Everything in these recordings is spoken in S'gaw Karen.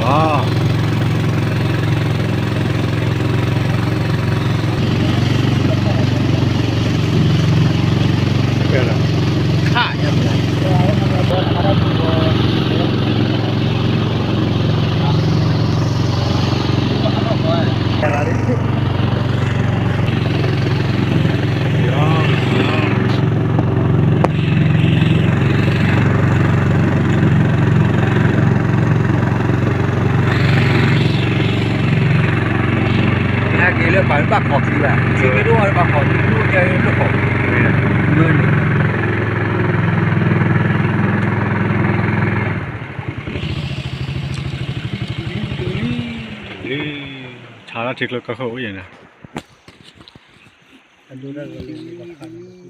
အီၤ ခါညါ ဟဲက့ၤလၢပှၤဘၣ်ခိးခံဘၣ်, ထံမ့ၢ်တအိၣ်ဘၣ်ခိးခံ ဒိၣ်ကဲလၢခိး, မ့ၢ်န့ၣ် ဆါလီၤထံကျိကီၢ်ခိၣ်အိၣ်ယဲၢ်န့ၣ်, ပှၤဒိ, ပှၤဒိလီၤ, ပ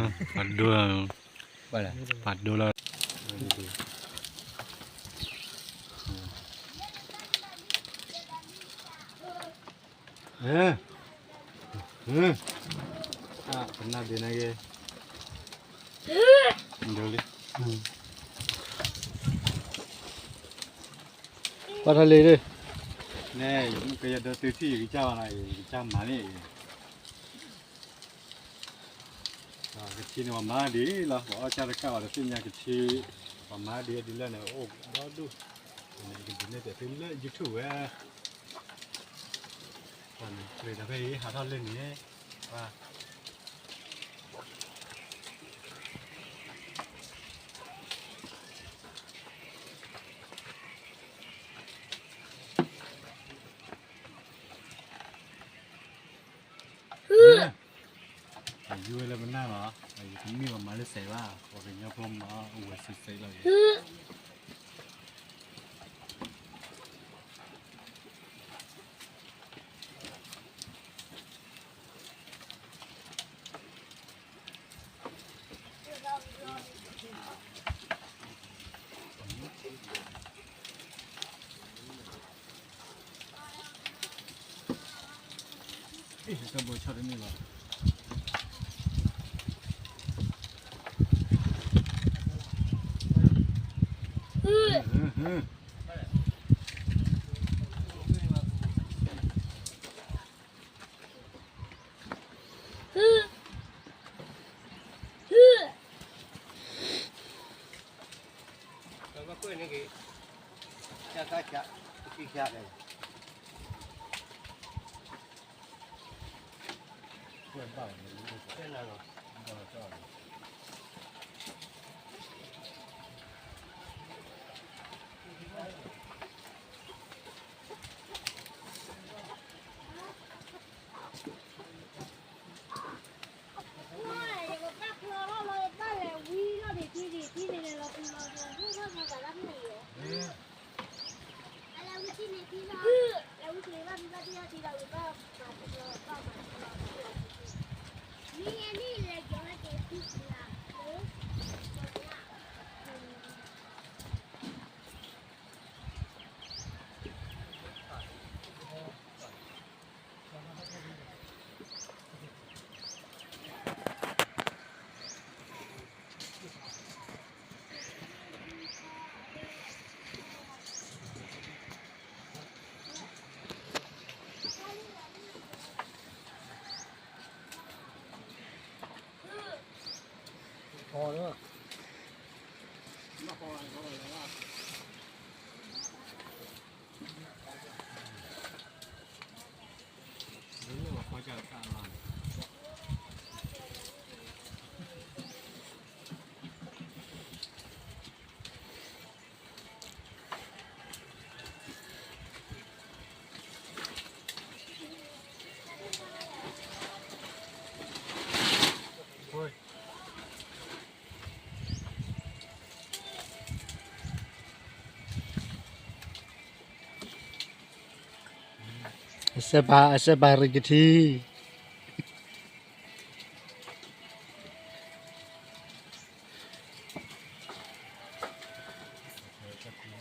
နၢ်ဒ့နၤဂ့ၤ, ဒိလံ, ပှၤထီၣ်လံဒ်, န့ၣ် ယမ့ၢ်ကယီၤဒီသုထံၣ် ယကစၢ်ဘၣ်နီၤ ယကစၢ်မၤန့ၣ်, ကထံၣ်န့ၣ် ပှၤမၤဒ်လီၤ ပှၤအီၣ်ကၢ်တကၢ် ပှၤတသ့ၣ်ညါကထံၣ်, ပှၤမၤဒ်ဒ်လဲၣ်န့ၣ် အိၣ်ဒီဒူၣ်, ယကဒုးနဲၣ်ပျးသုလၢ YouTube ဝဲ, န့ၣ် တၢ်ဖဲအံၤ ဟးထီၣ်လၢန့ၣ်, ပှၤ ယိဝဲလၢပနၢ်လီၤ, ယတမ့ၢ်ပှၤမၤလၢစဲးဘၣ်, ပှၤကညီဖိမၤအဝဲစဲးစဲးလီၤ. အစဲးပာ် အစဲးပာ်ရံၣ်ကထံ ခီလၢတၢ်ပူၤ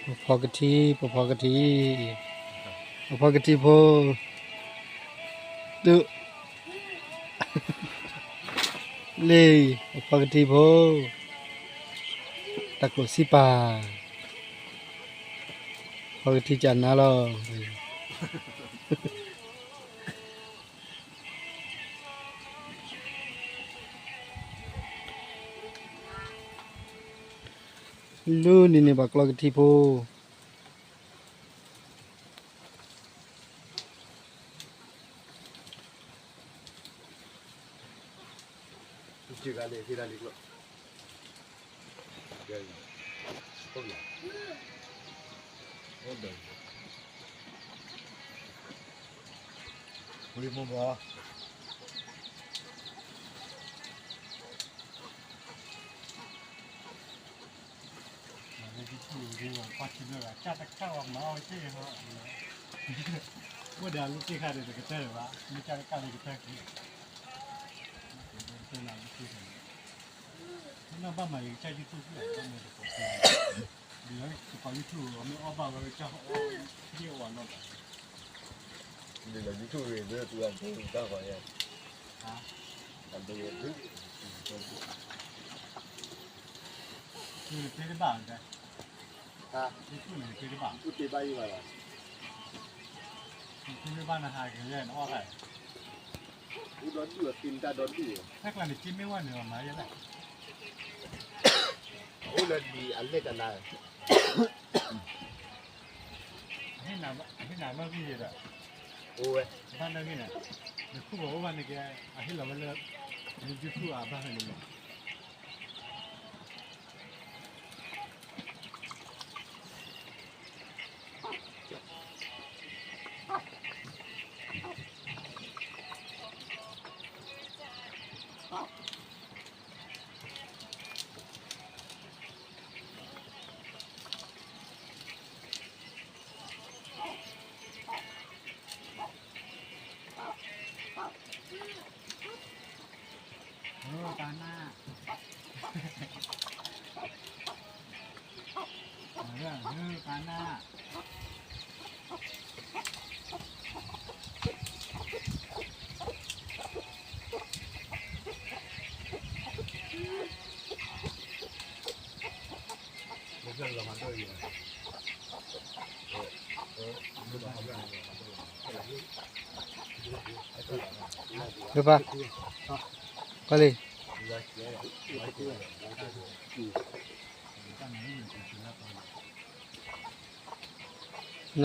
ပဖီကထံ, ပဖီကထံ, ပဖီကထံဖိ, တု, လ့, ပဖီကထံဖိ, တၢ်ကျိၣ်စံပာ်, ဖီကထံကနါလီၤ. လူနံၤန့ၣ် ပှၤကျီကထံဖိ. မ့ၢ်ကထူၣ်ဒ်ဝဲကွၢ်ထံလၢာ် ကၢ်တကၢ်ဝဲမၤအီၣ်ဝဲက့ၢ်ဟီ, အိၣ်ဒီးအလူၤက့ၢ်ခါဒီး တကတၢၢ်လၢၤဘၣ်, မ့ၢ်ကၢ်တကၢ်လၢကတၢၢ်က့ၤ, ကတၢၢ်လၢအလူၤက့ၢ်ခါန့ၣ်, မ့ၢ်ဘၣ်မၤယကစၢ် YouTube ဘၣ်မ့ၢ်တကိး, ဒီးတကိး YouTube မ့ၢ်အီၣ်ဘၣ်ဝဲကစၢ်အီၣ်, ယ့ၢ်အီၣ်လီၤဘၣ်, ဒီး YouTube န့ၣ် တၢ်ဃီယဲ, နတ့တဘၣ်, နတ့တဘၣ်, နတ့တဘၣ်နဟးက့ၤယဲၢ်နအီၣ်တၢ်, တၢ်ကျါန့ၣ်က့မ့ၢ်ဝဲန့ၣ်မၤယဲၢ်လဲၣ်, အိၣ်လၢဒ်အလဲၣ်တလါ အဟ့ၣ်နၤမ့ၢ်ဂံၢ်ယဲဒီး, အိၣ်ဝဲ, ဘၣ်နၢ်ဂံၢ်န့ၣ်, နခိၣ်ဂီၤအိၣ်ဘၣ်န့ၣ်ကဲ, အဟ့ၣ်လီၤဝဲလၢ, န YouTube အဘၣ်ဖဲန့ၣ်လီၤ.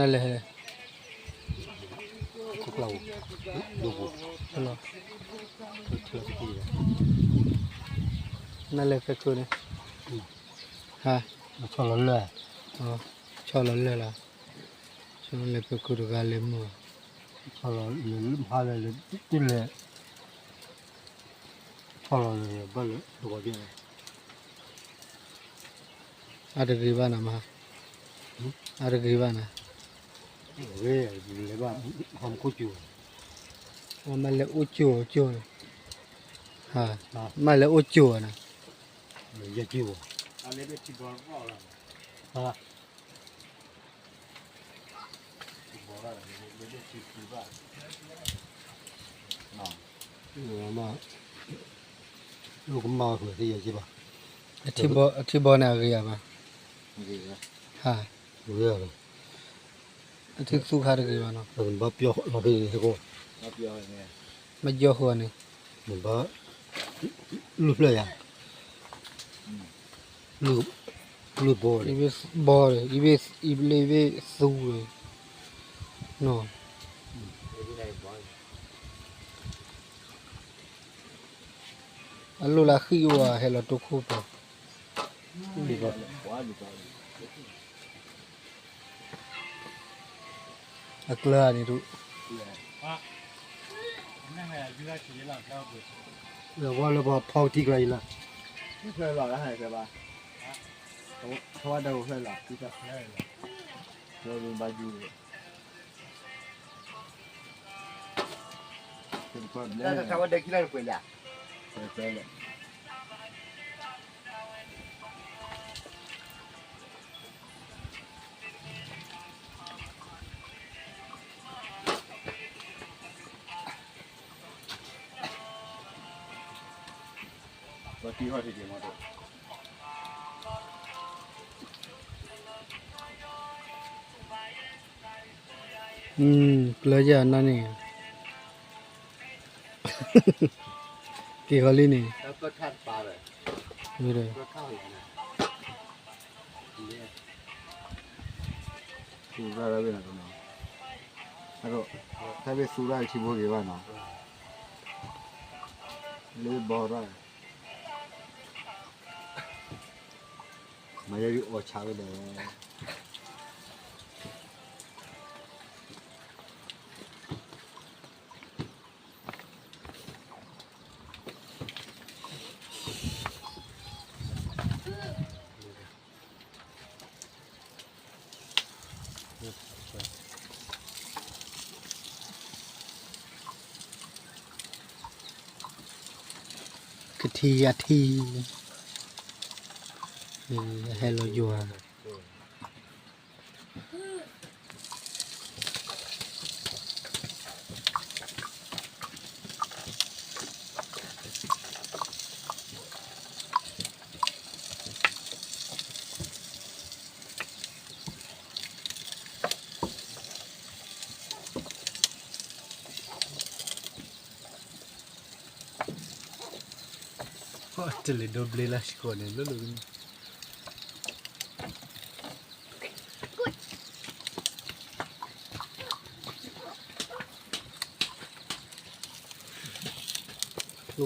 လၢပၢ်, ကွၢ်လံ, နလဲၤ, နလဲၤဖဲခိၣ်န့ၣ်, ဟါ, ဆီၣ်လီၤလၢၢ်, ဆီၣ်လီၤလၢၢ်လီၤ, ဆီၣ်လီၤလၢၢ်ဖဲခိၣ်တဂၤလဲၤမုာ်, ဆီၣ်လီၤလၢၢ်လၢမုာ်လၢ်, ဆီၣ်လီၤလၢၢ်ဘၣ်လၢတဂီၤဘၣ် အါတဂ့ၤဘၣ်နၤမး, အါတဂ့ၤဘၣ်နၤ, လဲၤဘၣ်, ဟီၣ်မူခိၣ်ကၠူ, မ့ၢ်လဲၤအိၣ်ကၠိအီၤကၠိန့ၣ်, မ့ၢ်လဲၤအိၣ်ကၠိအီၤနၤ, ယကၠိ, အထံဘီန့ၣ်အဂ့ၤဧါမး, ဟါ, အထံသူခါတဂ့ၤဘၣ်နီၤ, ဘၣ်ယီၢ်ဃုာ်န့ၣ်, ဘၣ်လူၤဖျၢၣ်ယၤ, လူၤဘီ, ဘီ, အံၤဘ့ၣ်သူ, အလိၣ်လၢဃံၣ်အိၣ်ဧါ, ဟဲလီၤတိခိၣ်ပၤ, အကျၢၤန့ၣ်ဒုး, ဝဲလၢပှၤဖီကထံကျါအံၤလီၤ, ဖျၢၣ်လီၤလၢဟဲဘၣ်, ဖီဝဲဒၣ်ဖျၢၣ်လီၤ, ဘၣ်ယူၤ ကျၢၤယၤနၤန့ၣ်, က့ၤဃီၤလံန့ၣ်, သူရၣ်ဝဲနီၤ, အဲၣ်ဒိး တၢ်ဘ့ၣ်သူရၣ်ထံဖိက့ၤဘၣ်နီၤ, လၢဘီရၣ်, မၤယဲဒ်အီၣ်ဆးဝဲဒီး ကထံၣ်အထံၣ်, ဟဲလီၤယွၤ တလဲၤဒိးဘျ့လၢစ့ၢ်ကီးန့ၣ် လၢလၢ ဂီ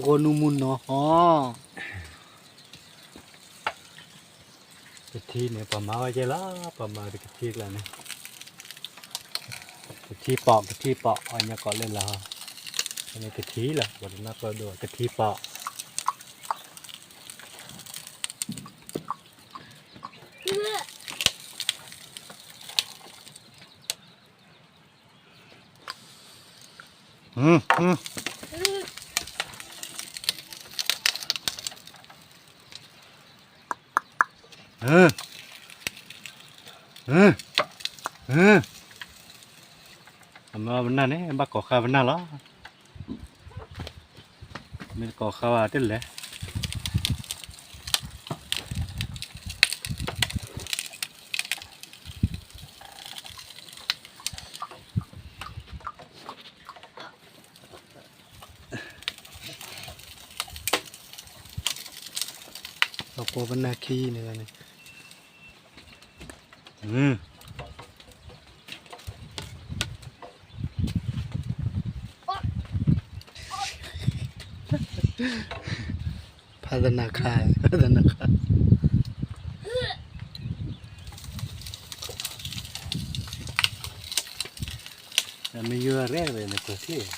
ၢ်နူမူနီၤဟီ, ကထံၣ်န့ၣ် ပှၤမၤဝဲကဲလီၤ, ပှၤမၤတကထံၣ်ကျါန့ၣ်, ကထံၣ်ပီး ကထံၣ်ပီး အီၣ်ညါကိးလၢလၢ်ဟီ, ကထံၣ်လီၤ ပှၤတနၢ်ပၢၢ်ဒိၣ် ကထံၣ်ပီး အမၤပနၢ်န့ၣ် ဘၣ်ကိးဃာ်ပနၢ်လီၤ, မ့ၢ်ကိးဃာ်ဘၣ်တလဲၣ် ပကိးပနၢ်ခံန့ၣ်န့ၣ်, ဖးသနၢ်ခါ ဖးသနၢ်ခါ, မ့ၢ်ယိၤရဲၣ်ဝဲန့ၣ်ကွၢ်ထံၣ်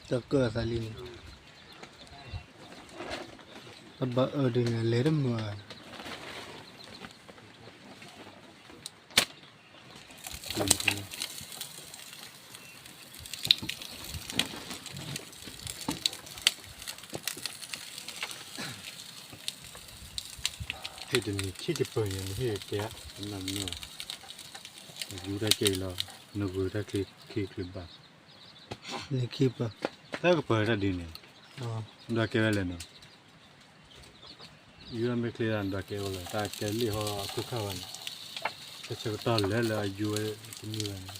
တၢ်ကၢၢ်သးလံန့ၣ်, တဘၣ်အၢဒုးန့ၣ် လဲၤတမုာ်ဧါ. တနံၤဆံတပၢၢ်ညါ နဟ့ၣ်ကဲဧါ, နမ့ၢ်, နယူၤတၢ်ကဲအံၤလီၤ, နဂုာ်တၢ်ချ့ခံချုးဘၣ်, နခံပၢၢ်, တၢ်ကပၢၢ်တၢ်ဒ်န့ၣ်, ဒွးကဲဝဲလဲၣ်နီၤ, ယူၤတၢ်မ့ၢ်ချ့ဒၣ် ဒွးကဲဝဲလီၤ, တၢ်ကဲလံာ်ဟီအခိၣ်ခါဘၣ်န့ၣ်, တဆၢကတီၢ်လဲၤလၢအယူၤဝဲတန့ၢ်ဘၣ်န့ၣ်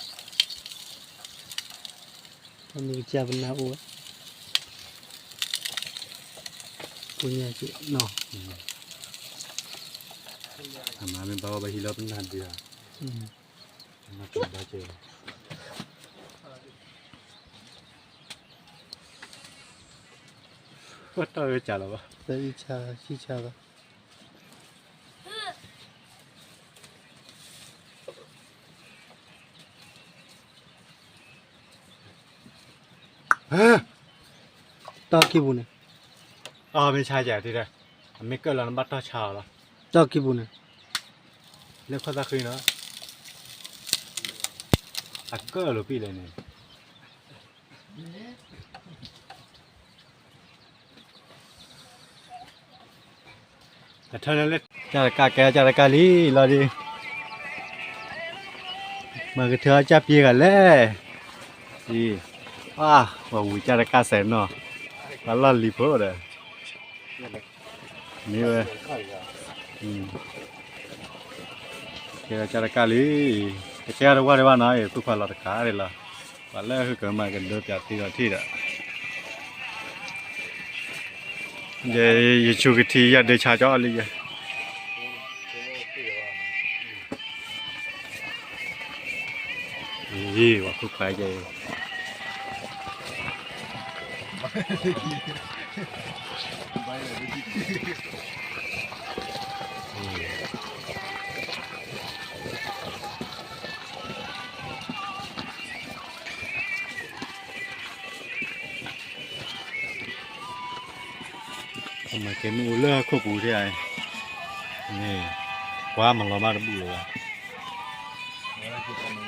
တၢ်မ့ၢ်ကစၢ်ပနၢ်အိၣ်ဝဲ, ကိးညါက့ၤနီၤ, အမၤမ့ၢ်ဘၣ်အီၣ်ဘၣ်ဟံးလၢပနၢ်ဒုးဧါ, မၤကဘၣ်က့ၤ, ပတီၢ်ဝဲကလီၤဘၣ်, သၢဆံဆါဘၣ်. တီၢ်ခံပူၤန့ၣ်, အမ့ၢ်ဆါယၤတ့ၢ်, အမ့ၢ်ကၢၣ်လီၤနဘၣ်တီၢ်ဆါအီၤလီၤ, တီၢ်ခံပူၤန့ၣ်, လၢခီၣ်သၣ်ဃံနီၤ, အကၢၣ်လိာ်ပံာ်လဲၣ်န့ၣ် အထၢန့ၣ်လၢ ကၢ်တကၢ်ကဲ ကၢ်တကၢ်လံလီၤဒ်, မၤကထၢအီၣ်ကၢ်ပှ့ၤဂၤလဲၣ်, အံၤ, ပှၤဝံၤကၢ်တကၢ်စဲးနီၤ, ပှၤလီၢ်လံၤဖိဒီး, မ့ၢ်ဝဲ, ကဲကၢ်တကၢ်လံ, တကဲတဝၢ်ဒံးဘၣ်နီၤ, အံၤ ခိၣ်ဖးလီၤတကးဒံးလီၤ, ပှၤလၢဟုကမၤကဒၢပၠးသံလီၤထံၣ်ဒီး ယဆူကထံယဒၢဆါကၠီလံယဲ, အံၤ ပှၤခိၣ်ဖးယဲ, မၤကဲမ့ၣ်အူလၢဟီၣ်ခိၣ်ပူၤထဲအံၤ, န့ၣ်, ကွၢ်မၤလီၤမၢ်တဘူၣ်လၢၤဘၣ်,